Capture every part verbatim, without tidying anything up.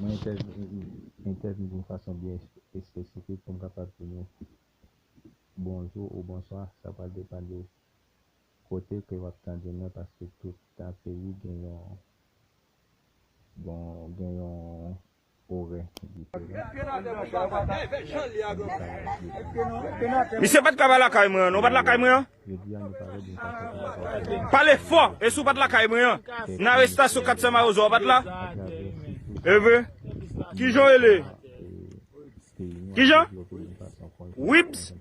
Entèvni, entèvni yon fason byen espe- espesifik pou m kapab di nou bonjou ou bonswa, sa pral depann de kote ke w ap tande mwen, paske tout peyi gen yon, gen, gen yon orè diferan. Misye pa t ka pa lakay mwen an, non, w pa t lakay mwen an? Jodi a, nou pale de yon fason ki enpòtan. Pale fò! E si w pa t lakay mwen an? Nan arestasyon kat san Mawozo, w pa t la? Evre? Kijan w rele? Kijan? Wibs?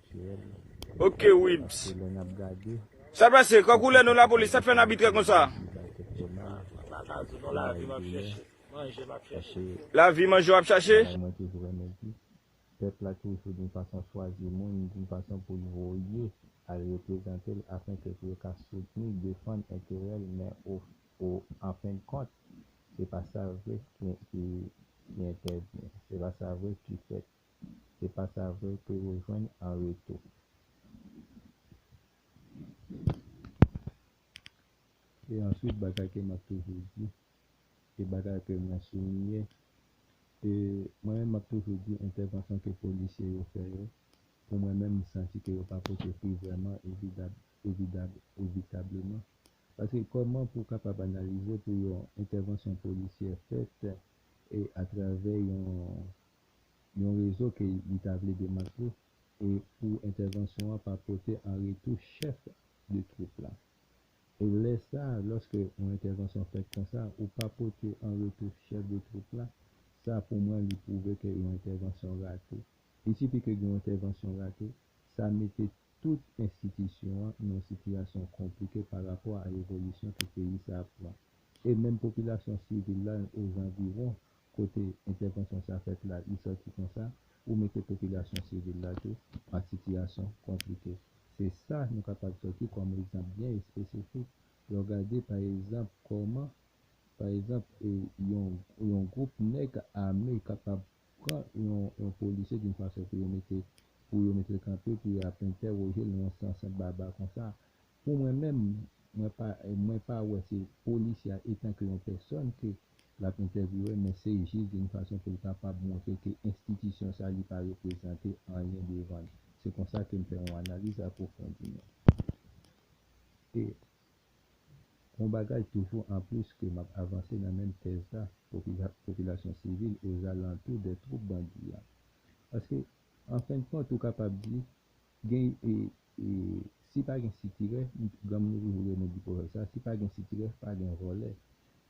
Ok, Wibs. Sa pase, kankou lè nou lapolis, sa t fè n abitrè konsa? Lavi, manje w ap chache? Mwen toujou renmen di, pèp la toujou yon fason chwazi moun, yon fason pou l voye al reprezante l, afenke pou yo ka soutni, defann enterè l, men o, o, an fen de kont, se pa sa vre ki, ki, ki entèvni. Se pa sa vre ki fèt. Se pa sa vre ke yo jwenn an retou. E answit, bagay ke m ap toujou di, e bagay ke mwen souliye, e mwen menm, m ap toujou di, entèvansyon ke polisye yo fè yo, pou mwen menm, m santi ke yo pa pote fwi vrèman, evidab-, evidab-, evitableman. Paske kòman pou w kapab analize pou yon entèvansyon polisyè fèt e atravè yon, yon rezo ke li ta vle demantle, e pou entèvansyon an pa pote an retou chèf de twoup la? E lè sa a, lòske yon entèvansyon fèt konsa, ou pa pote an retou chèf de twoup la, sa pou mwen li pwouve ke yon entèvansyon rate. Li sifi ke gen yon entèvansyon rate, sa mete tout enstitisyon an nan yon sitiyasyon konplike pa rapò a evolisyon ke peyi sa ap pran. E menm popilasyon sivil la ozanviwon, kote entèvansyon sa fèt la, li sòti konsa, ou mete popilasyon sivil la tou an sitiyasyon konplike. Se sa nou kapab sòti kòm egzanp byen espesifik. Lè w gade, pa egzanp, kòman, pa egzanp, e, yon, yon gwoup nèg ame kapab pran yon, yon polisye yon fason pou yo mete, pou yo mete l kanpe, pou yo ap entèwoje l nan yon sans baba konsa. Pou mwen menm, mwen pa, mwen pa wè se polisye a etanke yon pèsòn ke l ap entèvyouwe, men se jis yon fason pou l kapab montre ke enstitisyon sa li pa reprezante anyen devan l. Se konsa ke m fè yon analiz apwofondi. E yon bagay toujou anplis ke m ap avanse nan menm tèz la, popila-, popilasyon sivil ozalantou de twoup bandi a. Paske, an fen de kont, ou kapab di, gen, e, e, si pa gen sitirè, granmoun nou toujou renmen di pwovèb sa, si pa gen sitirè, pa gen vòlè.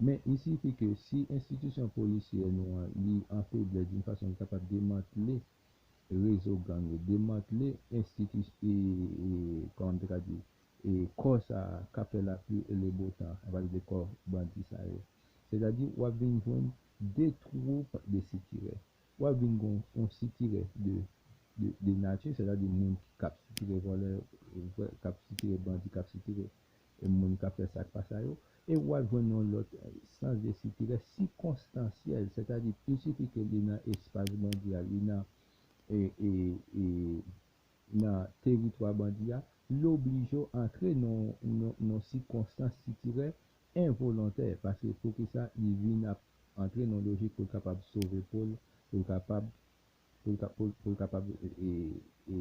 Men, li sifi ke si enstitisyon polisyè nou an, li an feblès, yon fason ki kapab demantle rezo gang yo, demantle enstiti-, e, e, kòman m te ka di, e, kò sa a k ap fè lapli e le botan, ann pale de kò bandi sa yo. Sètadi, w ap vin jwenn de twoup de sitirè. W ap vin gen yon sitirè de, de, de nati, sètadi moun k ap sitire vòlè, k ap sitire bandi, k ap sitire e moun k ap fè sa k pa sa yo. E w ap jwenn yon lòt, e, sans de sitirè sikonstansyèl, sètadi, li sifi ke li nan espas bandi a, li nan, e, e, e, nan teritwa bandi a, li oblije w antre nan, nan, nan sikonstans sitirè envolontè, paske poukisa li vin ap antre nan lojik pou l kapab sove po l, pou l kapab, pou l ka-, pou, pou l kapab, e, e, e,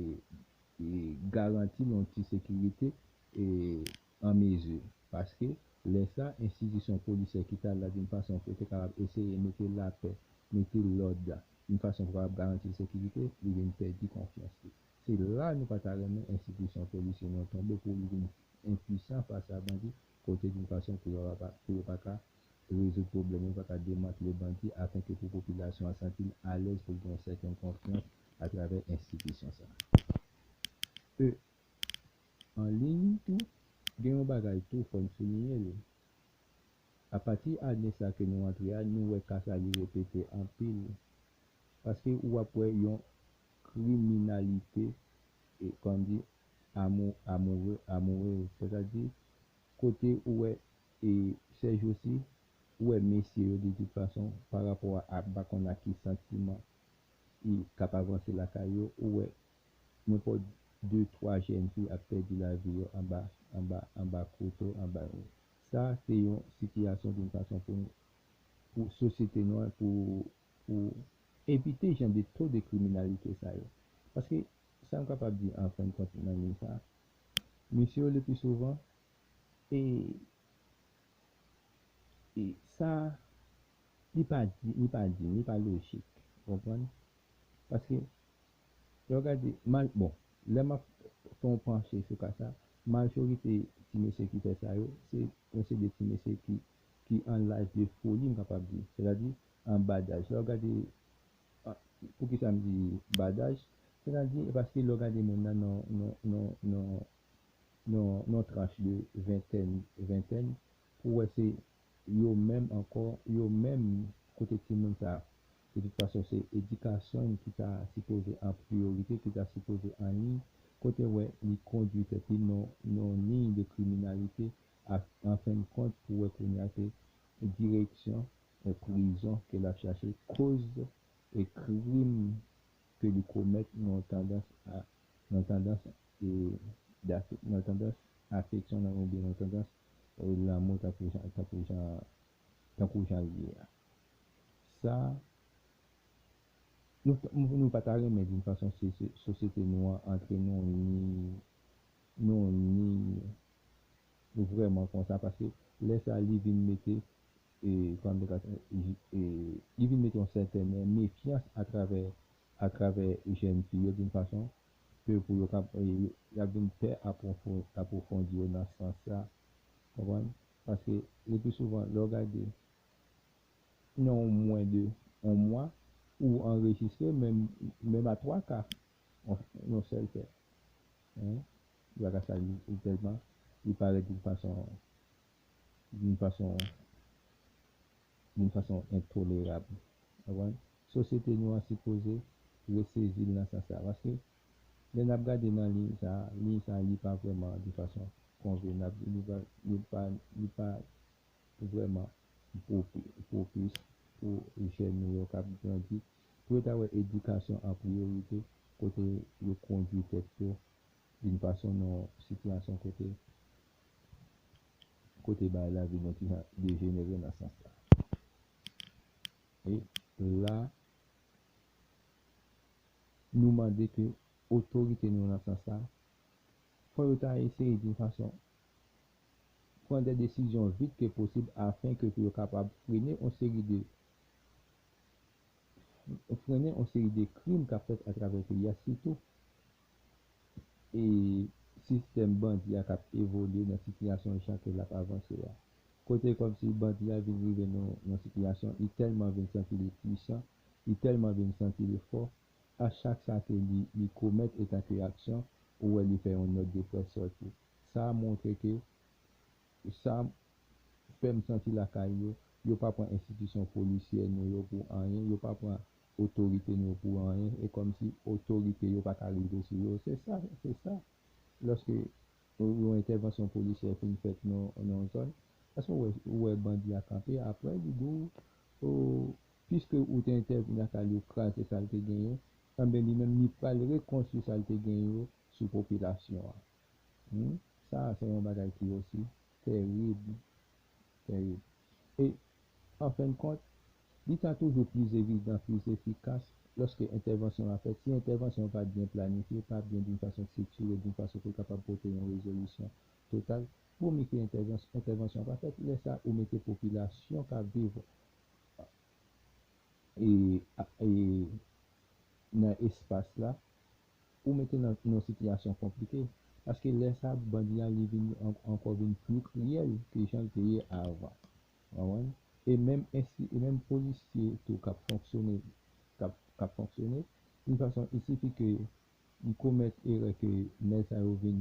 e garanti l yon ti sekirite, e, an mezi. Paske, lè sa, enstitisyon polisyè ki ta la yon fason pou te kapab eseye mete lapè, mete lòd, yon fason pou kapab garanti l sekirite, li vin pèdi konfyans li. Se la nou pa ta renmen enstitisyon polisyè nou tonbe pou li vin enpwisan fas a bandi, kote yon fason pou yo pa, pou yo pa ka rezoud pwoblèm yo, pa ka demantle bandi, afenke pou popilasyon an santi l alèz pou l gen yon sètèn konfyans atravè enstitisyon sa a. E, an liy tou, gen yon bagay tou, fò n souliye l. Apati ane sa ke nou antre a, nou wè ka sa li repete anpil. Paske w ap wè yon kriminalite, e, kòm di, amou-, amoure, amourez, sètadi, kote ou wè, e, sèjousi, ou wè mesye yo, de tout fason, pa rapò a, a pa konn ak ki santiman, e, k ap avanse lakay yo, ou wè nenpòt de, twa jèn fi ap pèdi lavi yo anba, anba, anba kouto, anba. Sa, se yon sitiyasyon, yon fason pou nou, pou sosyete nou an, pou pou evite jan de to de kriminalite sa yo. Paske sa m kapab di an fen de kont nan liy sa, mesye yo le pli souvan, e, e sa, li pa di, li pa di, li pa lojik, ou konprann? Paske, lè w gade, mal, bon, lè m ap fè yon panche sou ka sa, majorite ti mesye ki fè sa yo, se yon seri de ti mesye ki, ki an laj de foli, m kapab di. Sètadi, an bad âge. Lè w gade, a, poukisa m di bad âge? Sètadi, e paske lè w gade moun nan nan, nan, nan, nan, nan, nan tranch de ventèn, ventèn, pou wè se yo menm ankò, yo menm kote timoun sa. De tout fason, se edikasyon ki ta sipoze an priyorite, ki ta sipoze an liy, kote wè li kondui tèt li nan, nan liy de kriminalite, a, an fen de kont, pou wè kounye a se direksyon, e, prizon ke l ap chache, koz e krim ke li komèt nan tandans a, nan tandans, e, dafe-, nan tandans afeksyon nan oubyen nan tandans, e, lanmou tankou jan, tankou jan, tankou jan l ye a. Sa, nou, nou, nou pa ta renmen di yon fason si, si sosyete nou an antre nan yon liy, nan yon liy vrèman konsa, paske lè sa li vin mete, e, kòman m te ka, e, li vin mete yon sèten mefyans atravè, atravè jèn fi yo, d'une façon ke pou yo kap, e, y ap vin pè apwofon-, apwofondi yo nan sans sa, konprann? Paske le pli souvan, lè w gade, nan yon mwen de yon mwa, ou anrejistre menm, menm a twa ka yon, yon sèl fè. Hein? Bagay sa, li, li tèlman, li parèt d'une façon, d'une façon, d'une façon intolerable. Ou konprann? Sosyete nou an sipoze resezi l nan sans sa. Paske, lè n ap gade nan liy sa, liy sa, li pa vrèman d'une façon convenable. Li pa, li pa, li pa vrèman pwopi-, pwopis pou jèn nou yo k ap grandi, pou yo ta wè edikasyon an priyorite, kote yo kondui tèt yo d'une façon nan sitiyasyon kote, kote bagay la vin yon ti jan dejenere nan sans la. E la, nou mande ke otorite nou nan sans la, fò yo ta eseye d'une façon pran de desizyon vit ke posib afin ke pou yo kapab frennen yon seri de, frennen yon seri de krim k ap fèt atravè peyi a, sitou, e, sistèm bandi a k ap evolye nan sitiyasyon jan ke l ap avanse a. Kote kòmsi bandi a vin rive nan, nan sitiyasyon, li tèlman vin santi li pwisan, li tèlman vin santi li fò, a chak sa ke li, li komèt etanke aksyon, ou wè li fè yon nòt de près sòti. Sa montre ke, sa fè m santi lakay yo, yo pa pran enstitisyon polisyè nou yo pou anyen, yo pa pran otorite nou yo pou anyen, e kòmsi otorite yo pa ka rive sou yo. Se sa, se sa. Lòske yon entèvansyon polisyè fin fèt nan, nan yon zòn, èske w wè, ou wè bandi a kanpe, apre li di w, o, piske ou te entèvni lakay li, ou kraze sa l te genyen, anben li menm li pral rekonstwi sa l te genyen yo sou popilasyon an. Hmm? Sa a se yon bagay ki osi terib, terib. E, an fen de kont, li ta toujou pli evidan, pli efikas lòske entèvansyon an fèt. Si entèvansyon an pa byen planifye, pa byen d'une façon structurée, d'une façon pou l kapab pote yon rezolisyon total, vo mye ke entèvans-, entèvansyon an pa fèt. Lè sa, ou mete popilasyon k ap viv e, e nan espas la, ou mete nan, nan yon sitiyasyon konplike. Paske lè sa, bandi a, li vin an-, ankò vin pli kriyèl ke jan l te ye avan. Ou konprann? E menm ensi, e menm polisye tou k ap fonksyone, k ap, k ap fonksyone, d'une façon, il suffit ke li komèt erè ke nèg sa yo vin,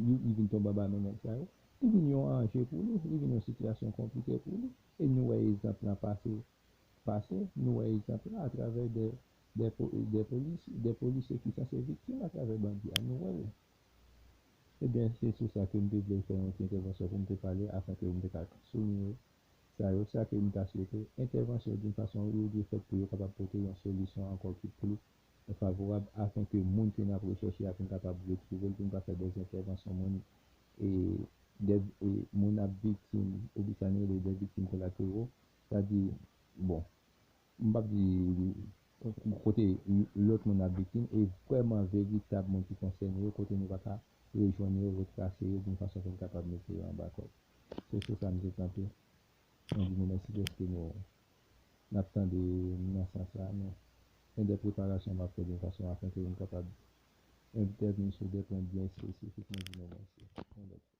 li, li vin tonbe anba men nèg sa yo, li vin yon anje pou li, li vin yon sitiyasyon konplike pou li. E nou wè egzanp lan pase, pase, nou wè egzanp lan atravè de, de po-, de polis, de polisye ki sanse viktim atravè bandi a, nou wè l. Ebyen, se sou sa ke m te vle fè yon ti entèvansyon pou m te pale, afin ke m te ka souliye sa yo, sa ke m ta swete, entèvansyon d'une façon yo dwe fèt pou yo kapab pote yon solisyon ankò ki pli favorab, afin ke moun ke n ap rechèche a pou n kapab retwouve l, pou n pa fè de entèvansyon moun, e, de, e, moun ap viktim, oubyen sa n rele de viktim kolatero, sètadi, bon, m p ap di kote lòt moun ap viktim, e vrèman veritab moun ki konsène yo, kote nou pa ka rejwenn yo, retrase yo, yon fason pou n kapab mete yo anba kòd. Se sou sa m te kanpe. Mwen di nou mèsi dèske nou n ap tande m nan sans sa, men gen de preparasyon m ap fè de fason afin ke nou kapab entèvni sou de pwen byen espesifik. Mwen di nou mèsi.